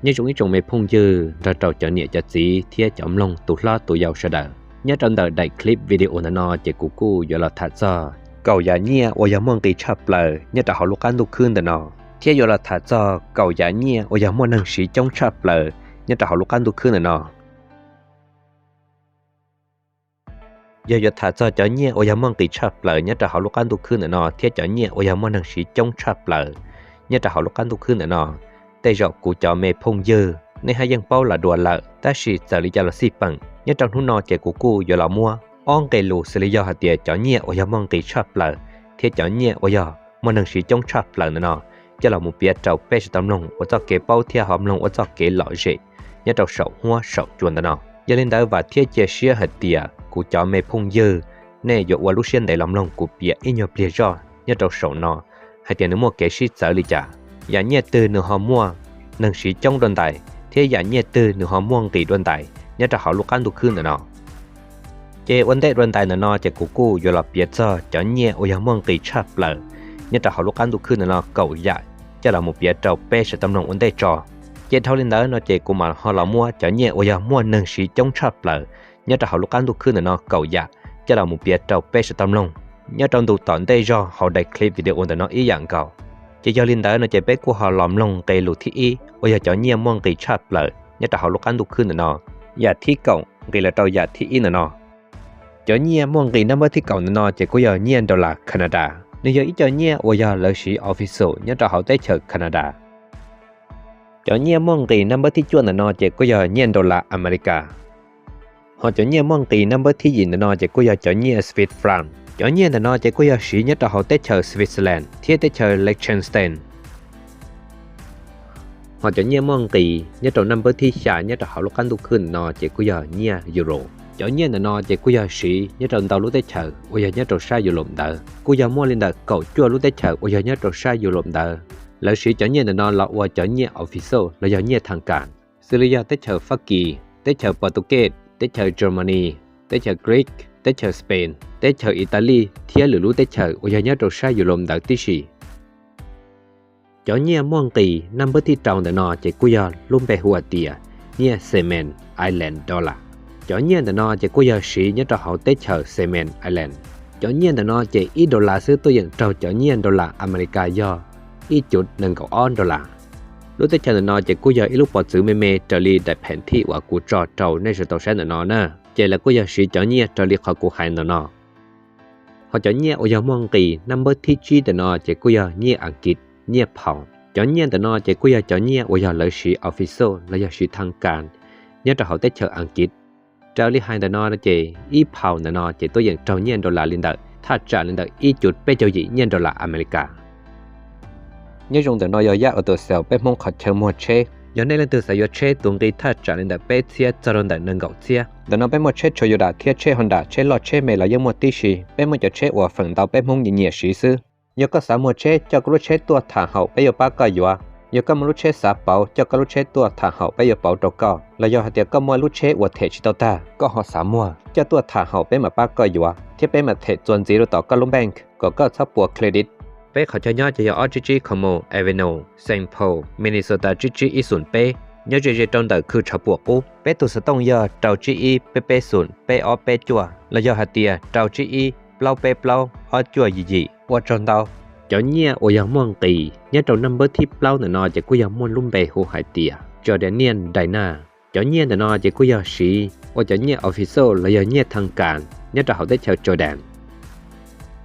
Nyob zoo ib tsoom me phooj ywg nrog rau cov niam cov txiv thiab cov mloog tus hlob tus yau sawv daws. Nyob rau ntawm daim clip video ntawm no ces kuv kuj yuav los tham txog kaum yam nyiaj uas yog muaj nqis tshaj plaws nyob rau hauv lub qab ntuj khwb ntawm no, thiab yuav los tham txog kaum yam nyiaj uas yog muaj neeg siv coob tshaj plaws nyob rau hauv lub qab ntuj khwb ntawm no. Yog yuav tham txog cov nyiaj uas yog muaj nqis tshaj plaws nyob rau hauv lub qab ntuj khwb ntawm no thiab cov nyiaj uas yog muaj neeg siv coob tshaj plaws nyob rau hauv lub qab ntuj khwb ntawm no, tej zaum kuv cov me phooj ywg nej haj yeej paub los dua lawm, tab sis txawm li cas los xij peem, nyob rau hnub no ces kuv kuj yuav los muab ob nqe lus xws li yog hais tias cov nyiaj uas yog muaj nqis tshaj plaws thiab cov nyiaj uas yog muaj neeg siv coob tshaj plaws ntawm no coj los mus piav rau peb sawv daws mloog ua txoj kev paub thiab ho mloog ua txoj kev lom zem nyob rau saum huab saum cua ntawm no. Yog li ntawd vam thiab cia siab hais tias kuv cov me phooj ywg nej yuav ua lub siab ntev los mloog kuv piav ib nyuag pliag zoj nyob rau saum no hais tias nws muaj kev sib txawv li cas, yam nyiaj twg nws ho muaj neeg siv coob dua ntais thiab yam nyiaj twg nws ho muaj nqis dua ntais nyob rau hauv lub qab ntuj khwb ntawm no. Ces ua ntej dua ntais ntawm no ces kuv kuj yuav los piav txog cov nyiaj uas yog muaj nqis tshaj plaws nyob rau hauv lub qab ntuj khwb ntawm no kaum yam coj los mus piav rau peb sawv daws mloog ua ntej tso. Ces dhau li ntawd no ces kuv mam ho los muab cov nyiaj uas yog muaj neeg siv coob tshaj plaws nyob rau hauv lub qab ntuj khwb ntawm no kaum yam coj los mus piav rau peb sawv daws mloog nyob rau ntu tom ntej zog hauv daim clip video ntawm no ib yam nkaus. Ces yog li ntawd no ces peb kuj ho los mloog nqe lus thib ib uas yog cov nyiaj muaj nqis tshaj plaws nyob rau hauv lub qab ntuj khwb ntawm no, yam thib kaum nqis los rau yam thib ib ntawm no. Cov nyiaj muaj nqis naj npawb thib kaum ntawm no ces kuj yog nyiaj dollar Canada. Nws yog ib co nyiaj uas yog lawv siv official nyob rau hauv teb chaws Canada. Cov nyiaj muaj nqis naj npawb thib cuaj ntawm no ces kuj yog nyiaj dollar America. Ho cov nyiaj muaj nqis naj npawb thib yim ntawm no ces kuj yog cov nyiaj Swiss franc. Cov nyiaj ntawm no ces kuj yog siv nyob rau hauv teb chaws Switzerland thiab teb chaws Liechtenstein. Ho cov nyiaj muaj nqis nyob rau naj npawb thib xya nyob rau hauv lub qab ntuj khwb ntawm no ces kuj yog nyiaj Euro. Cov nyiaj ntawm no ces kuj yog siv nyob rau ntau lub teb chaws uas yog nyob rau sab Europe ntawd, kuj yog muaj li ntawm kaum cuaj lub teb chaws uas yog nyob rau sab Europe ntawd. Lawv siv cov nyiaj ntawm no los ua cov nyiaj official los yog nyiaj thaj kas, xws li yog teb chaws Fab Kis, teb chaws Portuguese, teb chaws Germany, teb chaws Greek, teb chaws Spain, teb chaws Italy thiab lwm lub teb chaws uas yog nyob rau sab Europe ntawd tib si. Cov nyiaj muaj nqis naj npawb thib rau ntawm no ces kuj yog lub npe hu hais tias nyiaj Cayman Island dollar. Cov nyiaj ntawm no ces kuj yog siv nyob rau hauv teb chaws Cayman Island. Cov nyiaj ntawm no ces ib dollar xwb tuaj yeem raug cov nyiaj dollar America yog ib cuv nees nkaum ob dollar. Lub teb chaws ntawm no ces kuj yog ib lub pov txwv me me raws li daim pheem thij uas kuv tso rau nej sawv tau saib ntawm no na. Ces lawv kuj yog siv cov nyiaj raws li qhov kuv hais ntawm no. Ho cov nyiaj uas yog muaj nqis naj npawb thib tsib ntawm no ces kuj yog nyiaj Askiv, nyiaj pound. Cov nyiaj ntawm no ces kuj yog cov nyiaj uas yog lawv siv official los yog siv thaj kas nyob rau hauv teb chaws Askiv. Raws li hais ntawm no ces ib pound ntawm no ces tuaj yeem raug nyiaj dollar li ntawm thaj tsam li ntawm ib cuv peb caug yim nyiaj dollar America. Nyob zoo ntawm no yog Yaj Auto Sales peb Hmoob qhov chaw muag tsheb. Yog nej leej twg xav yuav tsheb tus nqi thaj tsam li ntawm peb txhiab txog rau ntawm nees nkaum txhiab, ntawm no peb muaj tsheb Toyota thiab tsheb Honda, tsheb loj tsheb me los yeej muaj tib si. Peb muaj cov tsheb uas feem ntau peb Hmoob nyiam nyiam siv xwb. Yog koj xav muag tsheb, coj koj lub tsheb tuaj tham haum peb yuav pab koj yuav. Yog koj muaj lub tsheb xav pauv, coj koj lub tsheb tuaj tham haum peb yuav pauv rau koj. Los yog hais tias koj muaj lub tsheb uas them tsis tau tag koj ho xav muag, coj tuaj tham haum peb mam pab koj yuav, thiab peb mam them txuas ntxiv rau tom koj lub bank kom koj txhob puas credit. Peb qhov chaw nyob ces yog ob tsib tsib Como Avenue, Saint Paul, Minnesota tsib tsib ib xoom peb, nyob ze ze rau ntawm khw tshav puam qub. Peb tus xov tooj yog rau tsib ib peb peb xoom peb ob peb cuaj, los yog hais tias rau tsib ib plaub peb plaub ob cuaj yim yim. Ua tsaug ntau. Cov nyiaj uas yog muaj nqis nyob rau naj npawb thib plaub ntawm no ces kuj yog muaj lub npe hu hais tias Jordanian dinar. Cov nyiaj ntawm no ces kuj yog siv ua cov nyiaj official los yog nyiaj thaj kas nyob rau hauv teb chaws Jordan.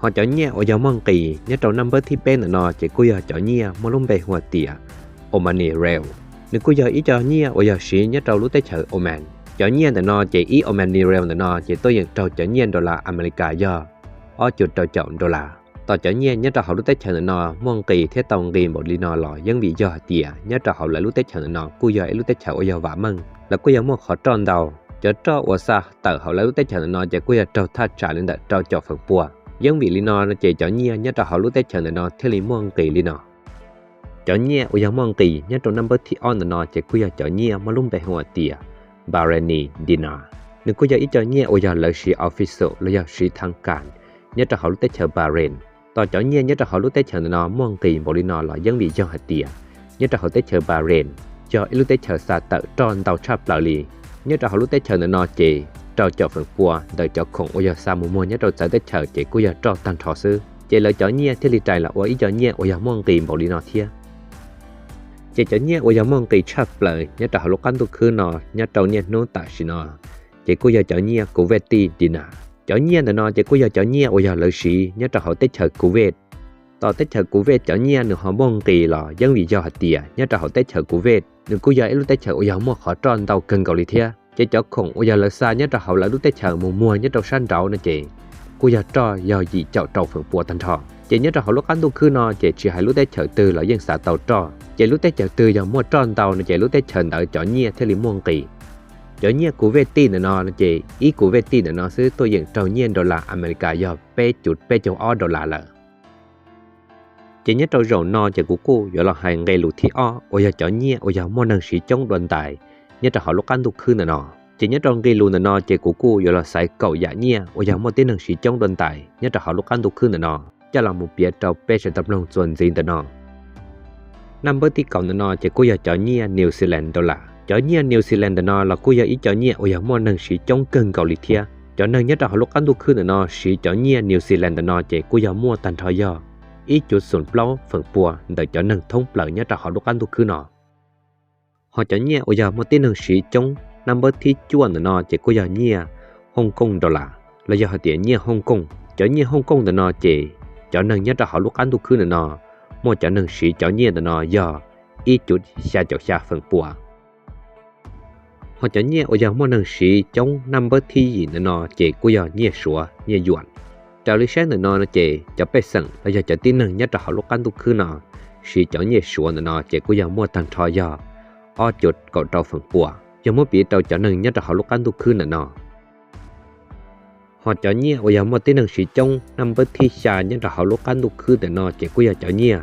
Ho cov nyiaj uas yog muaj nqis nyob rau naj npawb thib peb ntawm no ces kuj yog cov nyiaj muaj lub npe hu tias Omani rial. Nws kuj yog ib co nyiaj uas yog siv nyob rau lub teb chaws Oman. Cov nyiaj ntawm no ces ib Omani rial ntawm no ces tuaj yeem raug cov nyiaj dollar America yog ob cuv rau caum dollar. Tos cov nyiaj nyob rau hauv lub teb chaws ntawm no muaj nqis thiab tau nqis npaum li no los yeej vim yog hais tias nyob rau hauv lawv lub teb chaws ntawm no kuj yog ib lub teb chaws uas yog vam meej, lawv kuj yog muaj qhov roj ntau. Cov roj uas xa tawm hauv lawv lub teb chaws ntawm no ces kuj yog raug thaj tsam li ntawm rau caum feem pua. Yeej vim li no ces cov nyiaj nyob rau hauv lub teb chaws ntawm no thiaj li muaj nqis li no. Cov nyiaj uas yog muaj nqis nyob rau naj npawb thib ob ntawm no ces kuj yog cov nyiaj muaj lub npe hu tias Bahraini dinar. Nws kuj yog ib co nyiaj uas yog lawv siv official los yog siv thaj kas nyob rau hauv lub teb chaws Bahrain. Tos cov nyiaj nyob rau hauv lub teb chaws ntawm no muaj nqis npaum li no los yeej vim yog hais tias nyob rau hauv teb chaws Bahrain yog ib lub teb chaws xa tawm roj ntau tshaj plaws li. Nyob rau hauv lub teb chaws ntawm no ces rau caum feem pua ntawm cov khoom uas yog xa mus muag nyob rau txawv teb chaws ces kuj yog roj tag nrho xwb, ces lawv cov nyiaj thiaj li rais los ua ib co nyiaj uas yog muaj nqis npaum li no thiab. Ces cov nyiaj uas yog muaj nqis tshaj plaws nyob rau hauv lub qab ntuj khwb no nyob rau niaj hnub tam sim no ces kuj yog cov nyiaj Kuwait dinar. Cov nyiaj ntawm no ces kuj yog cov nyiaj uas yog lawv siv nyob rau hauv teb chaws Kuwait. Tom teb chaws Kuwait cov nyiaj nws ho muaj nqis los yeej vim yog hais tias nyob rau hauv teb chaws Kuwait nws kuj yog ib lub teb chaws uas yog muaj qhov roj ntau kawg nkaus li thiab, ces cov khoom uas yog lawv xa nyob rau hauv lawv lub teb chaws mus muag nyob rau sab nraud no ces kuj yog roj yog yim caum rau feem pua tag nrho. Ces nyob rau hauv lub qab ntuj khwb no ces tsis hais lub teb chaws twg los yeej xa tau roj, ces lub teb chaws twg yog muaj roj ntau no ces lub teb chaws ntawd cov nyiaj thiaj li muaj nqis. Cov nyiaj Kuwait dinar ntawm no no ces ib Kuwait dinar ntawm no xwb tuaj yeem raug nyiaj dollar America yog peb cum peb caug ob dollar lawm. Ces nyob rau zaum no ces kuv kuj yuav los hais nqe lus thib ob uas yog cov nyiaj uas yog muaj neeg siv coob dua ntais nyob rau hauv lub qab ntuj khwb ntawm no. Ces nyob rau nqe lus ntawm no ces kuv kuj yuav los xaiv kaum yam nyiaj uas yog muaj tib neeg siv coob dua ntais nyob rau hauv lub qab ntuj khwb ntawm no coj los mus piav rau peb sawv daws tau mloog txuas ntxiv ntawm no. Naj npawb thib kaum ntawm no ces kuj yog cov nyiaj New Zealand dollar. Cov nyiaj New Zealand ntawm no los kuj yog ib co nyiaj uas yog muaj neeg siv coob kawg nkaus li thiab. Cov neeg nyob rau hauv lub qab ntuj khwb ntawm no siv cov nyiaj New Zealand ntawm no ces kuj yog muaj tag nrho yog ib cum xoom plaub feem pua ntawm cov neeg thoob plaws nyob rau hauv lub qab ntuj khwb no. Ho cov nyiaj uas yog muaj tib neeg siv coob naj npawb thib cuaj ntawm no ces kuj yog nyiaj Hong Kong dollar los yog hais tias nyiaj Hong Kong. Cov nyiaj Hong Kong ntawm no ces cov neeg nyob rau hauv lub qab ntuj khwb ntawm no muaj cov neeg siv cov nyiaj ntawm no yog ib cum xya caum xya feem pua. Ho cov nyiaj uas yog muaj neeg siv coob naj npawb thib yim ntawm no ces kuj yog nyiaj Suav, nyiaj yuam. Raws li saib ntawm no no ces cov pej xeem los yog cov tib neeg nyob rau hauv lub qab ntuj khwb no siv cov nyiaj Suav ntawm no ces kuj yog muaj tag nrho yog ob cum kaum rau feem pua yog muab piv rau cov neeg nyob rau hauv lub qab ntuj khwb ntawm no. Ho cov nyiaj uas yog muaj tib neeg siv coob naj npawb thib xya nyob rau hauv lub qab ntuj khwb ntawm no ces kuj yog cov nyiaj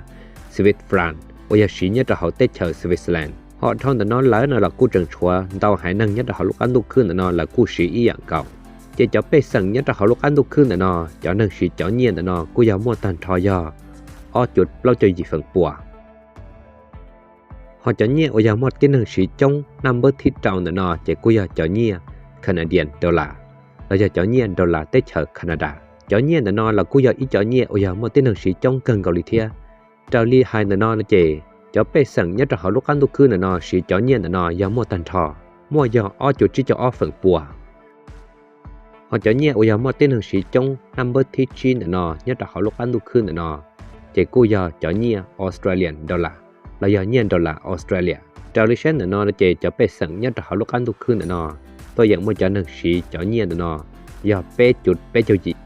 Swiss franc uas yog siv nyob rau hauv teb chaws Switzerland. Ho dhau ntawm no lawm no los kuj tseem tshuav ntau haiv neeg nyob rau hauv lub qab ntuj khwb ntawm no lawv kuj siv ib yam nkaus. Ces cov pej xeem nyob rau hauv lub qab ntuj khwb ntawm no cov neeg siv cov nyiaj ntawm no kuj yog muaj tag nrho yog ob cum plaub caug yim feem pua. Ho cov nyiaj uas yog muaj tib neeg siv coob naj npawb thib rau ntawm no ces kuj yog cov nyiaj Canadian dollar los yog cov nyiaj dollar teb chaws Canada. Cov nyiaj ntawm no los kuj yog ib co nyiaj uas yog muaj tib neeg siv coob kawg nkaus li thiab. Raws li hais ntawm no no ces cov pej xeem nyob rau hauv lub qab ntuj khwb ntawm no siv cov nyiaj ntawm no yog muaj tag nrho, muaj yog ob cum tsib caug ob feem pua. Ho cov nyiaj uas yog muaj tib neeg siv coob naj npawb thib tsib ntawm no nyob rau hauv lub qab ntuj khwb ntawm no ces kuj yog cov nyiaj Australian dollar los yog nyiaj dollar Australia. Raws li saib ntawm no no ces cov pej xeem nyob rau hauv lub qab ntuj khwb ntawm no tuaj yeem muaj cov neeg siv cov nyiaj ntawm no yog peb cum peb caug yim.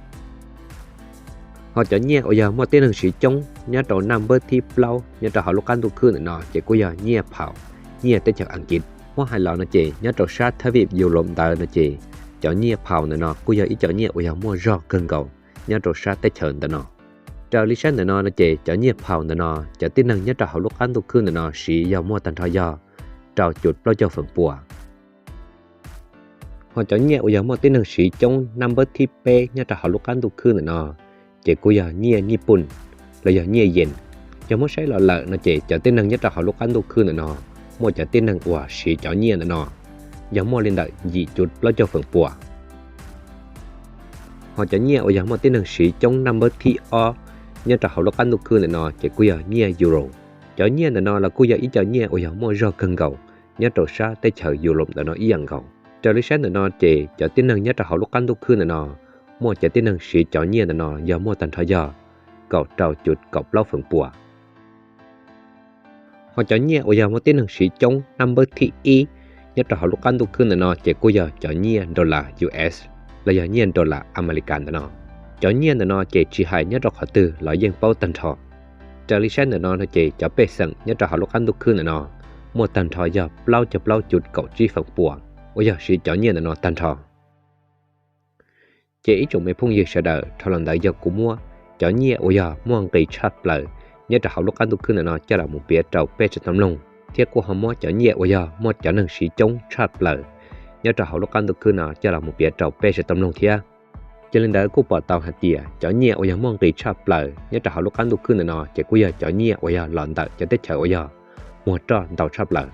Ho cov nyiaj uas yog muaj tib neeg siv coob nyob rau naj npawb thib plaub nyob rau hauv lub qab ntuj khwb ntawm no ces kuj yog nyiaj pound, nyiaj teb chaws Askiv. Muab hais los no ces nyob rau sab thab vij Europe ntawd no ces cov nyiaj pound ntawm no kuj yog ib co nyiaj uas yog muaj zog kawg nkaus nyob rau sab teb chaws ntawm no. Raws li saib ntawm no no ces cov nyiaj pound ntawm no cov tib neeg nyob rau hauv lub qab ntuj khwb ntawm no siv yog muaj tag nrho yog rau cum plaub caug feem pua. Ho cov nyiaj uas yog muaj tib neeg siv coob naj npawb thib peb nyob rau hauv lub qab ntuj khwb ntawm no ces kuj yog nyiaj Nyij Pooj los yog nyiaj yen. Yog muab saib los lawm no ces cov tib neeg nyob rau hauv lub qab ntuj khwb ntawm no muaj cov tib neeg uas siv cov nyiaj ntawm no yog muaj li ntawm yim cum plaub caug feem pua. Ho cov nyiaj uas yog muaj tib neeg siv coob naj npawb thib ob nyob rau hauv lub qab ntuj khwb ntawm no ces kuj yog nyiaj Euro. Cov nyiaj ntawm no los kuj yog ib co nyiaj uas yog muaj zog kawg nkaus nyob rau sab teb chaws Europe ntawm no ib yam nkaus. Raws li saib ntawm no ces cov tib neeg nyob rau hauv lub qab ntuj khwb ntawm no muaj cov tib neeg siv cov nyiaj ntawm no yog muaj tag nrho yog kaum rau cum kaum plaub feem pua. Ho cov nyiaj uas yog muaj tib neeg siv coob naj npawb thib ib nyob rau hauv lub qab ntuj khwb ntawm no ces kuj yog cov nyiaj dollar U S los yog nyiaj dollar Amelikas ntawm no. Cov nyiaj ntawm no ces tsis hais nyob rau qhov twg los yeej paub tag nrho. Raws li saib ntawm no no ces cov pej xeem nyob rau hauv lub qab ntuj khwb ntawm no muaj tag nrho yog plaub caug plaub cum kaum tsib feem pua uas yog siv cov nyiaj ntawm no tag nrho. Ces ib tsoom me phooj ywg sawv daws, dhau los ntawd yog kuv muab cov nyiaj uas yog muaj nqis tshaj plaws nyob rau hauv lub qab ntuj khwb ntawm no coj los mus piav rau peb sawv daws tau mloog, thiab kuj ho muab cov nyiaj uas yog muaj cov neeg siv coob tshaj plaws nyob rau hauv lub qab ntuj khwb no coj los mus piav rau peb sawv daws tau mloog thiab. Yog li ntawd kuj pom tau hais tias cov nyiaj uas yog muaj nqis tshaj plaws nyob rau hauv lub qab ntuj khwb ntawm no ces kuj yog cov nyiaj uas yog los ntawm cov teb chaws uas yog muag roj ntau tshaj plaws.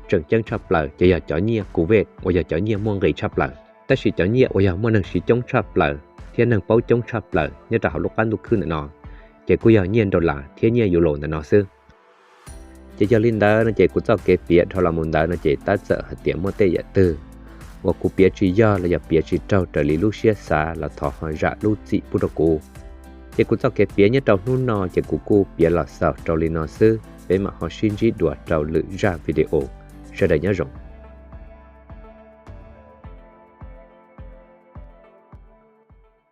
tseem ceeb tshaj plaws ces yog cov nyiaj Kuwait uas yog cov nyiaj muaj nqis tshaj plaws. Tab sis cov nyiaj uas yog muaj neeg siv coob tshaj plaws thiab neeg paub coob tshaj plaws nyob rau hauv lub qab ntuj khwb ntawm no ces kuj yog nyiaj dollar thiab nyiaj euro ntawm no xwb. Ces yog li ntawd no ces kuv txoj kev piav dhau los mus ntawd no ces tab txawm hais tias muaj tej yam twg uas kuv piav tsis yog los yog piav tsis raug raws li lub siab xav los thov ho zam lub txim pub rau kuv. Ces kuv txoj kev piav nyob rau hnub no ces kuv kuj piav los xaus rau li no xwb, peb mam ho sib ntsib dua rau lwm zaj video. Sawv daws nyob zoo.